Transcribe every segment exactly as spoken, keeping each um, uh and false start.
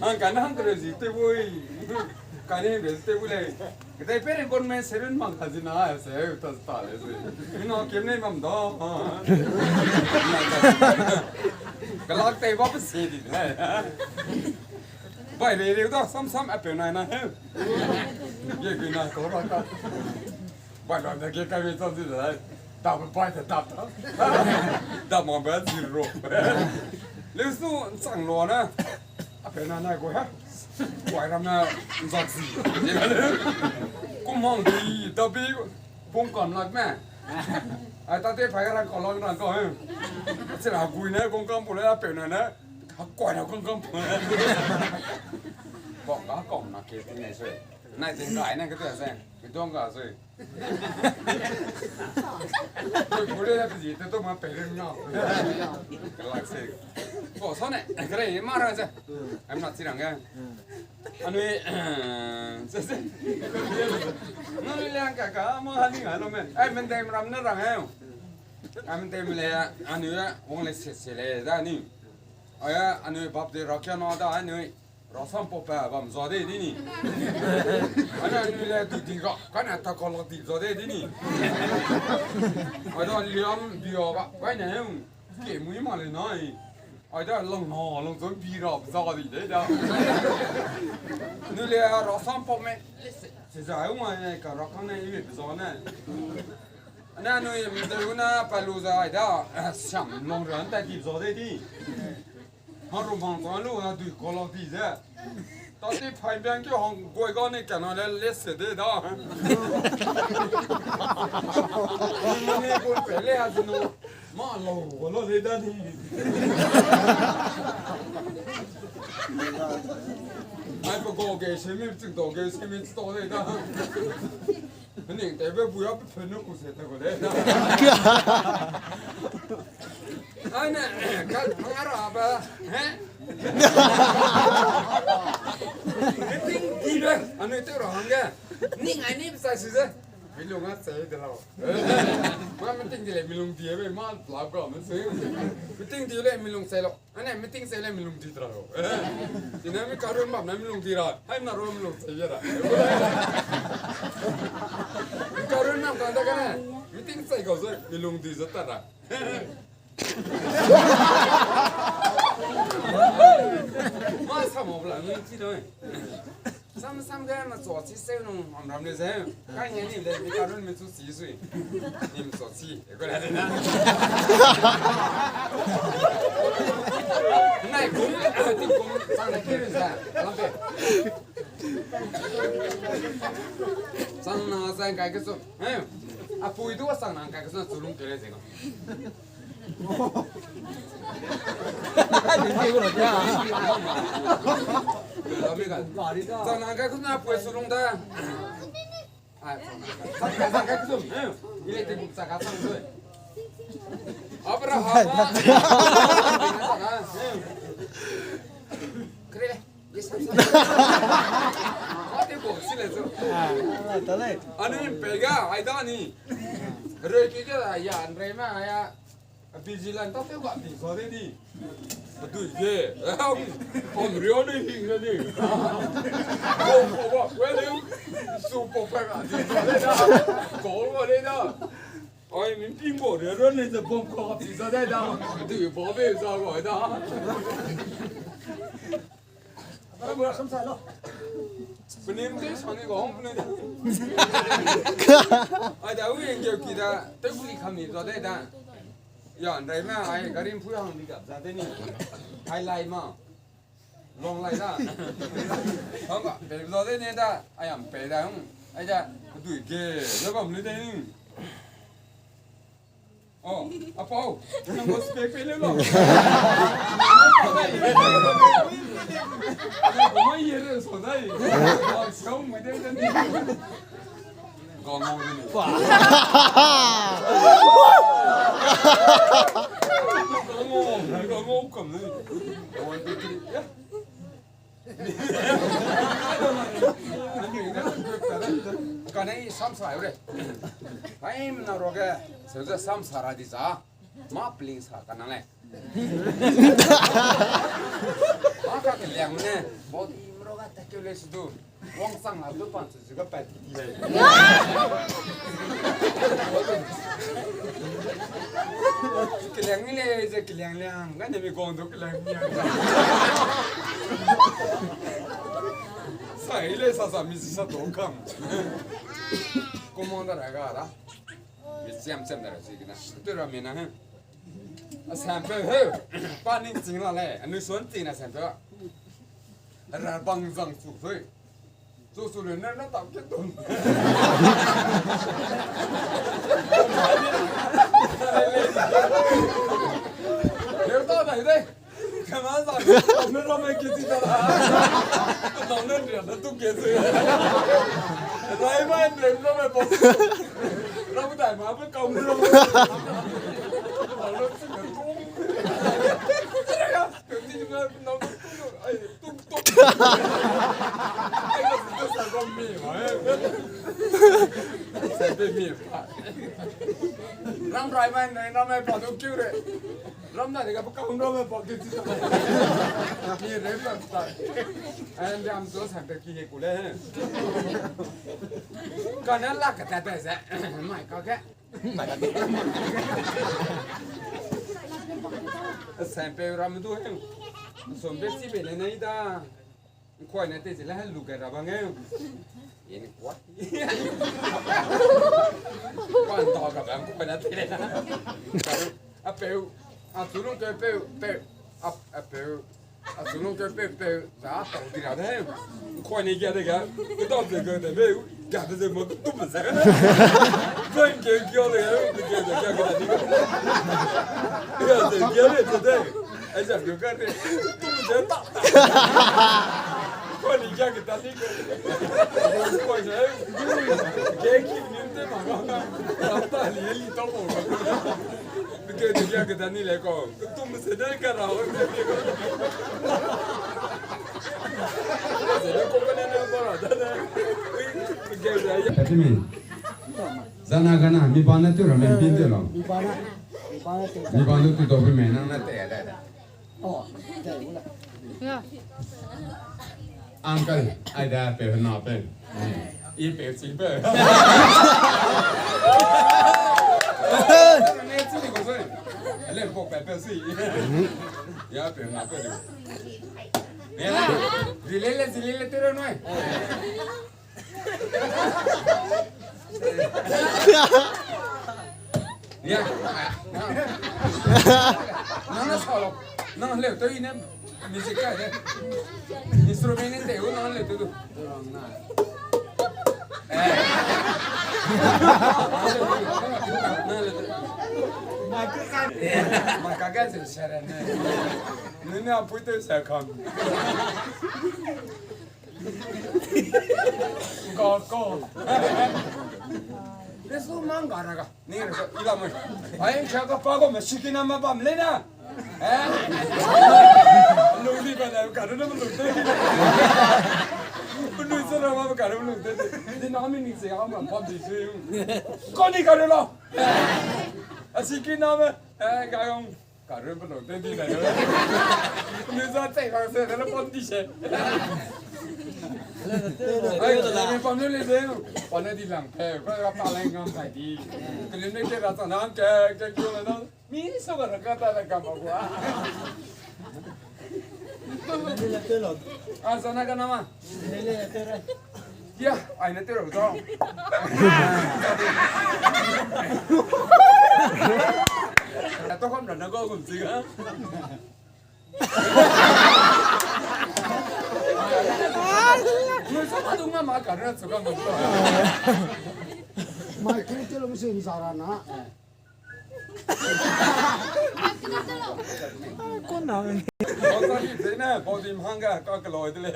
Ang kane hang kere zi te bui. Kane be zi te bui lei. Kedei pere government servant mang ka zi na se ta ta le zi. Ina kem nei mam da. Kelak tei ba pe se di le. Bai le le da sam sam a pe na na he. Ye gui na ko ra ka. Bai la de ge kai me chang zi de. Da bai de da da. Da ma ba zero. Le su chang lo na. A pe na na go ha. Wai ram na zak zi. Kum hang di da bi bung kam lak me. Ai ta te phai rang ko lang rang ko he. Chira gui na bung kam pu le a pe na na. Ha ko na bung kam pu. Ko ga ko na ke ti ne se. Nai ting gai na ke te se. Ke dong ga se. Kule na piji te to ma pe le nya. Kalak se. Ko so ne, kere ma ra se. Am na chirang ge. Anui, se se. Nui le ka ka ma ha ni ga lo me. Ai men dai ram na rang e. Am te me le anui wang le se se le da ni. Ai anui bap de ra kya na da anui. Rasam pau pa bam za de di ni. Ana anui le du di ga, kana ta ka la di za de di ni. Ai da liam bia ba, kai na hem. Ke mui ma le nai. Ai da lang na, lang zon bi ra za di de da. Anui le rasam pau me. Se za u ma ne ka ra kang ne i be za ne. Ana anui mdeu na pa lu za ai da. Sam long ran ta di za de di. Haru mang ta lu na dui ko la di ze. Ta ti phai biang ke hang goi ga ne kana le le se de da. Ni ko pe le a zinu. Ma lo ko lo le da ni. Ai pa go ge se mi ching do ge se mi to le da. Ning te be bu ya pe pe nu ku se te ko le da. Ai ne, ka thang ara ba, he? Meeting di be, anui te ra hang ge. Ning ai ni sa su ze. Milung a chai de lau. Ma meeting di le milung di be, ma la ga me se. Meeting di le milung chai lau. Ane meeting chai le milung di tra lau. Ina mi karun bam na milung di ra. Hai na ro milung chai ra. Mi karun nam ka da ka ne. Meeting chai kau ze milung di ze ta ra. Ma sam mo bla mi chi doi. Sam sam ge na cho chi se nung am ram le ze. Kai ne ni le mi karun mi chu si sui. Ni mi cho chi. Nai kum, ti kum, sang na kiri sa, lampe. Sang na sang kai ke su. Eh, a pui du sang na kai ke su na chu lung kere ze ko. Sang na kai ke su na pui chu lung da. Abraham. Kere le. Ate bok si le zo. Anu pega, ai da ni. Reki ke ya, anre ma ya. A vigilant ta te ba di so de di. Dui ge. Om rio ne hing ne di. Ko ko ba kwe le. Su po pa ga di so de da. Ko ba de da. Oi, min ping bo de ro ne ze bom ko di so de da. Dui bo be so go da. Penim te sani go hong pene da. Ai da u yang ge ki da. Te kuli kham ni so de da. Ya, ndai ma, ai, gari mpui hang di gap za de ni. Ai lai ma. Long lai da. Hang ga, pe za de ni da. Ai am pe da hung. Ai da, dui ge, lo bam le de ni. Oh, apau. Nang mo spek pe le lo. Nang mo ye re so dai. Ah, siau mui de de ni. Kane i samsa ure. Time na roge, seuze samsa ra di za. Ma pling sa kana le. Ma Keliang ne, body mro ga ta keu le su du. Wang sang la du pan su ga pat ki lei. Keliang ni le ze keliang liang, ga ne mi gong du keliang ni. Sa i le sa sa mi si sa du kam. Commander ga da. Mi siam siam da si kina. Tu ra mi na he. A sampeu heu, pa ning ching la lei, anui suan ching na sampeu. Ra bang zang chu sui. Chu su le ne na tam ke dun. Leu ta dai dai. Kama zang, kau ne ramme ke chi ta la. Kau ne ria na tu ke chi. Rai mai ne ramme pa. Ramme dai ma pe kau ne ramme. Kau ne chi ne kong. Kau chi ne na tu. Ai, tuk tuk. Ai, kau chi sa kau mi ma. Sa pe mi pa. Ram rai mai ne ramme pa tu kiu re. Ram na de ga pa kau ram pa ke chi ta. Ni re pa ta. Ai, ram zo sa pe ki he ku le. Ka na la ka ta ta ze. Mai ka ke. Mai ka ke. Sa pe ram du he. Som pe chi be ne nei da. Nkuai ne te ze le lu ke ra ba nge. Ye ni kuat. Kuan da ga ba nkuai ne te le na. A peu, a chu lung ke peu, peu, a, a peu, a chu lung ke peu, peu, za tau di ra de. Nkuai ne ge de ga, ke dau ze ge de peu, ga de ze mo ke tum ze. Zeng ke ge de, ke de ge de. Ge de ge de de. Ai za ge ge de, tum ze ta. Nkuai ne ge ge ta ni ke. Nkuai ne ge ki ni te ma ga. Ta li li tau mo. Ke de ge ge ta ni le ko. Tum se de ka ra. Se de ko ne ne ba ra da ne. Ge de ya. Zana gana, mi ba ne tu ra me bin de lo. Mi ba ne, mi ba ne tu. Mi ba ne tu do bi me nang na te da da. Oh, te da. Ya. Uncle, ai da pe na pe. I pe si pe. Ne si ni ko so. Le ko pe pe si. Ya pe na pe. Ya. Zilele, zilele tu ra noi. Ya. Nang na sa lo. Nang leu teu i ne music kai de. Instrument ne teu nang leu teu du. Eh. Nang leu teu. Ma ka ga se sere ne. Nune a pui teu se kam. Ko, ko. Resu mang ga ra ga. Ni resu ila mo. Ai, cha ka pa ko ma sikina ma bam le na. Eh? Lu ni ba na ka ru na lu te. Lu se ra ma ka ru lu te. Ni na mi ni se a ma bam di se. Ko ni ka ru lo. A sikina ma. Eh, ka yong. Karun pe lung tew di dai. Nui za chai bang se, ne pon di se. Ai, mi pam le le se. Pon ne di lang pe, ko ga pa le ngam kai di. Kelun ne ke ra sa na ke, ke kyo le na. Mi so ga ra ka ta le ka ma gua. A, sana ka nama. Ya, ai ne tew ra zau. To kam ra na go gum si ga. Nui sa ma du ma ma ka ra su kam. Mai kri te lo mi se ni sa ra na. Ko na. Bau sa ni se ne, bau dim hang ga, ka ke loi de le.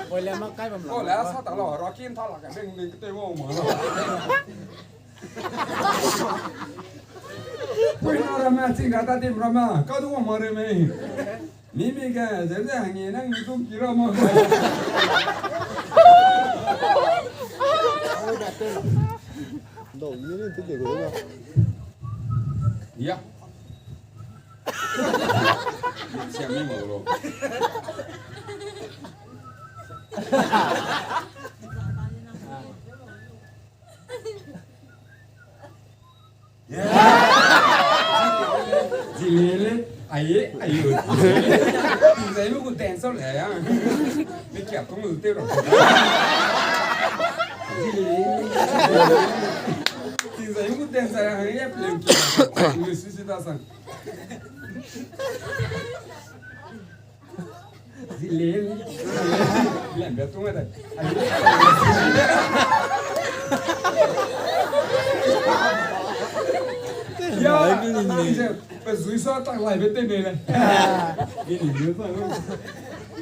Bau le ma kai bam la. Ko le sa ta lo, ra kin ta la ka beng beng ke te wo ma. Pui na ra ma, ching ra ta dim ra ma, ka du wa ma re me. Mi mi ke, ze ze hangi nang mi tu ki ra ma. Do, mi ni tu de go na. Ya. Siam ni mau lo. Zilele, aye, ayo. Zai lu gu dancer le ya. Mi kia kong lu te ro. Zilele. Zai lu gu dancer ya, ya plem kia. Lu su su da sang. Zilele. Lembe tung da. Ya, pe zui sa tak lai be te ne le.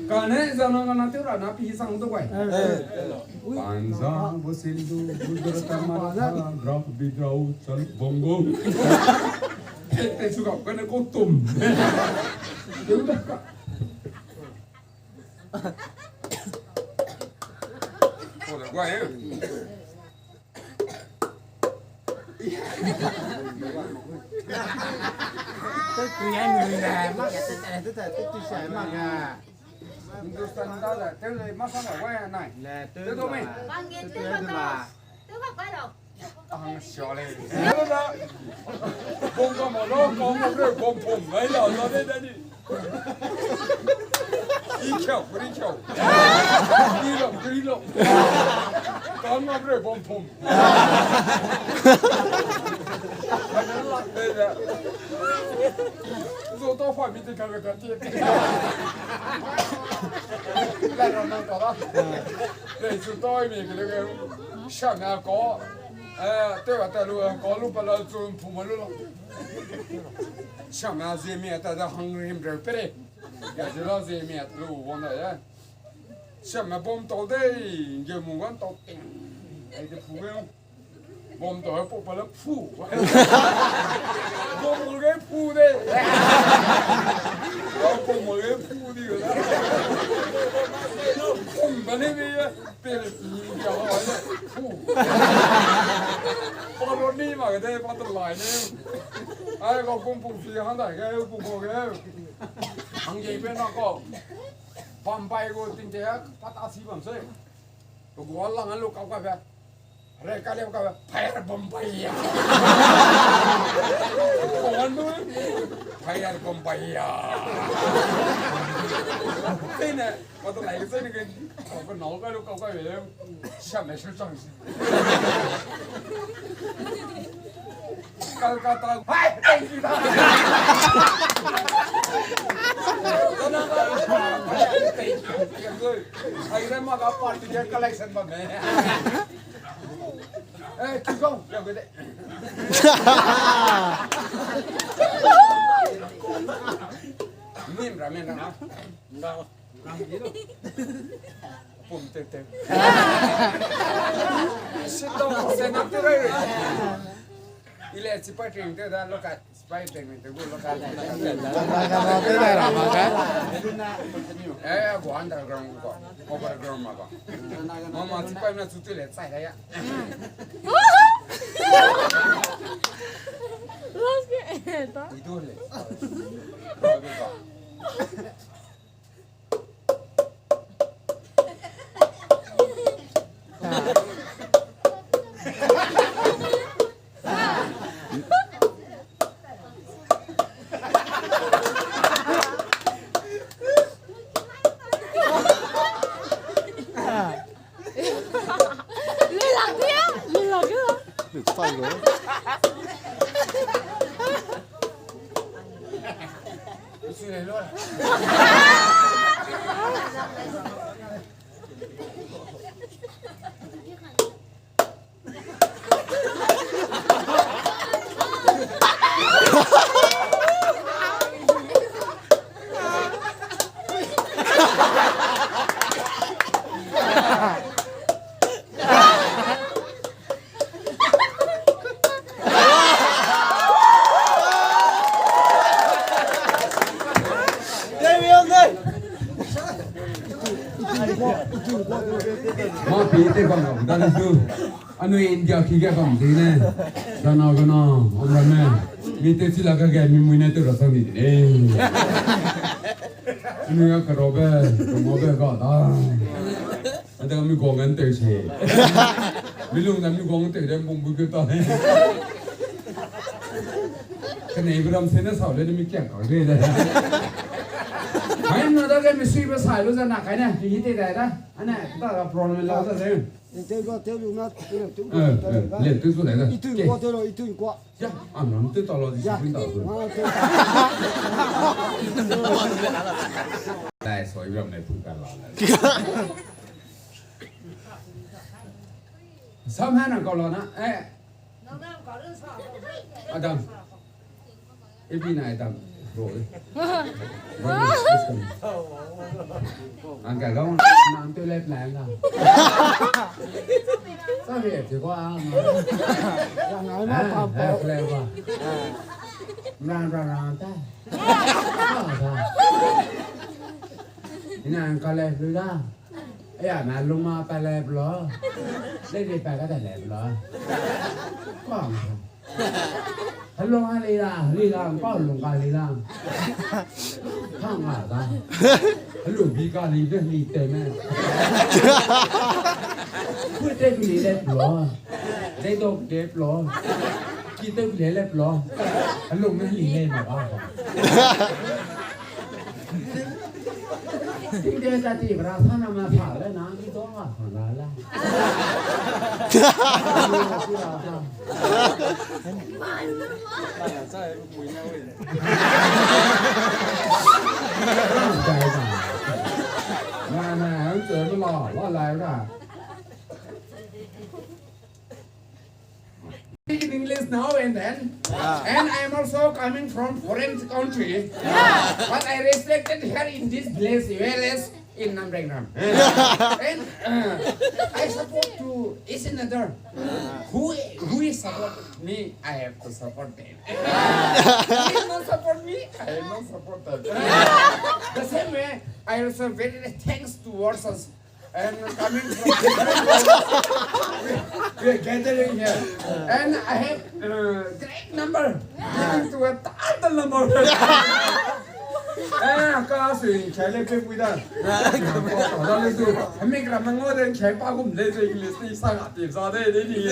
Kane zana ngana te ra na pi sang du bai. Panza bo sindu, gudra tamara, drop bidrau, chal bongo. Te su gap kane ko tum. Ko da gua e. Hindustan da da, te le masa da gua e nai. Le te do me. Bang ge te do me. Te ba kai lo. Ang siau le. Bom ka mo lo, bom mo re, bom bom, mai lo, lo de de ni. I kiau, i kiau. I lo, i lo. Ka ma re, bom bom. Zo to fa mi te ka ka ti. La ra na ta da. Le su to mi ke le. Sha na ko. Eh, te wa ta lu, ko lu pa la zu pu ma lu lo. Sha na zie mi ta da hang rim re pe re. Ya zie la zie mi ta lu wang da ya. Sha na bom tau de, nge mu wan tau ting. Ai de pu ge. Bom tau po pa la pu. Bom mu ge pu de. Bom mu ge pu de. Bom ba ne be. Pele, ya, fu. Palo ni ma ge de, pa te lai ne. Ai, ko pum pum fi hang dai ge, pum pum ge. Hang ge pe na ko. Bambai go ting te, pa ta si bam se. Ko go lang lo ka ka be. Re ka le ka be, fire Bombay ya. Ko wan du, fire Bombay ya. Te ne, Kau ta lai ke zai ne ke, kau ke nau kai lu, kau kai lu, siam me shi chang shi. Kolkata, hai, thank you da. Thank you. Hai, re ma ka party ke collection ba me. Eh, keep going. Ya, good day. Nim ramen na. Pum teu teu. Sit down, stand up, teu rai rai. Ile sipai training teu da, local sipai training teu gu local. Eh, go underground go, overground ma go. Mama sipai na chu teu le, chai da ya. Idol le. Ma pi te bang, dan is du. Anui India ki ge bam de ne. Dana gana, amra me. Mi te chila ka ge mi mui ne te rasa ni de. Nui a karabe, kamabe ga da. Ade mi guang an teu se. Mi lung na mi guang teu de bung bu ke ta. Kenei beram se ne sau le mi kia ka de. Hai na da ke mi sui be sai lu za na kai ne, hi te da da. Ane, ta ra problem la za se. Te lu, te lu na, te lu, te lu. Eh, eh, le, te lu le da. Itu kwa, te lu, itu kwa. Ya, a nam te ta la di. Ya. Sin da lu. Ah, te. Dai, so, iram ne tu ka la. Sam han na ka la na, eh. Adam. Ebi na Adam. Bro. Ang ka long, nang tu let na na. Sa he, ti ko ang. Yang ai ma pa pa. Ran, ran, ran, ta. Ina ang ka le lu da. Aya, na lung ma pa le blo. Le le pa ka da le blo. Kang. Helung a le la, le la, pa lung ka le la. Kang a da. Helung bi ka le de le te me. Ku te le le blo. Le do le blo. Ki te le le blo. Helung me le le ma ba. Ting de ta ti bra sa na ma sa le na ki to ma sa la la. Na, na, ang te la, la, la, la. Speak in English now and then. Yeah. And I am also coming from foreign country. Yeah. But I respected here in this place, whereas in Namrengram. Yeah. And, uh, I support to each another. Who, who is support me, I have to support them. Who is not support me, I have not support them. The same way, I also very thanks towards us. And coming from different, we are gathering here. And I have, uh, great number. Leading to a total number. Eh, ka sui, chai le pe pui da. Da le tu, hemi gram ngo de, chai pa gum de, de English ni sa ga ti sa de, de ni. Eh,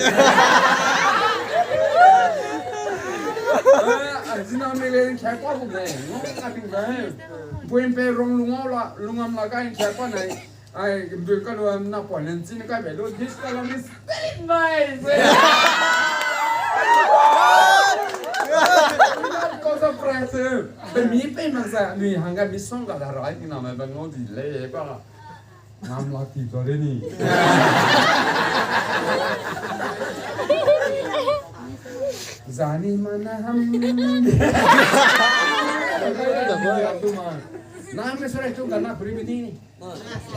a zina mi le chai pa gum de, ngo ka ting da. Buin pe rong lungau la, lungam la ka chai pa nai. Ai, mbe ka lu na pa len chin kai be lu, this column is very nice. Because of friends, eh. Be mi pe mak sa, mi hangga mi song ga da rai, na me be ngau di le, ba. Ngam la ti to de ni. Zani mana ham. Na me sore tu gana puri mi ni.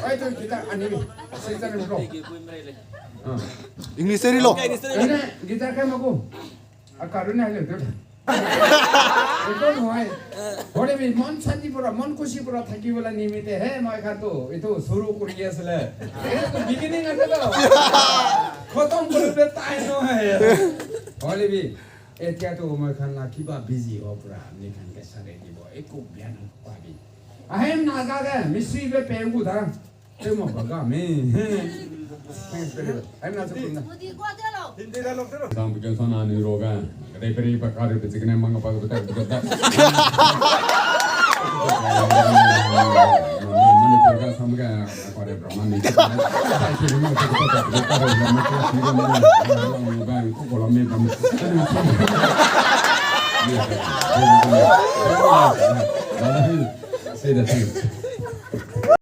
Ai, tu guitar ani. Seitan ni bro. Ah. English seri lo. Ane guitar kai maku. A karu na le tu. Ito no ai. Hore bi mon santi pura, mon kusi pura thaki wala ni mi te. He, mai khan tu. Ito suru kuri asle. Ito beginning ase to. Khotom kuri pe tai no hai. Hore bi. Etia tu mai khan la kiba busy ho pura. Ni khan ke sare ni bo. Eko bian pa bi. Ahem na ga ge, misi be pe gu da. Te mo ba ga me. Thanks very much. Ahem na se kun na. Hindi dialogue te lo. Hindi dialogue te lo. Dam ke sana ni ro ga. Re peri pa kare pe chikne mang pa ko ta ko ta. Mani pa ga sam ga pare Brahman ni. Sai se mo ko ta ko ta. Bang ko ko la me bam. Say the thing.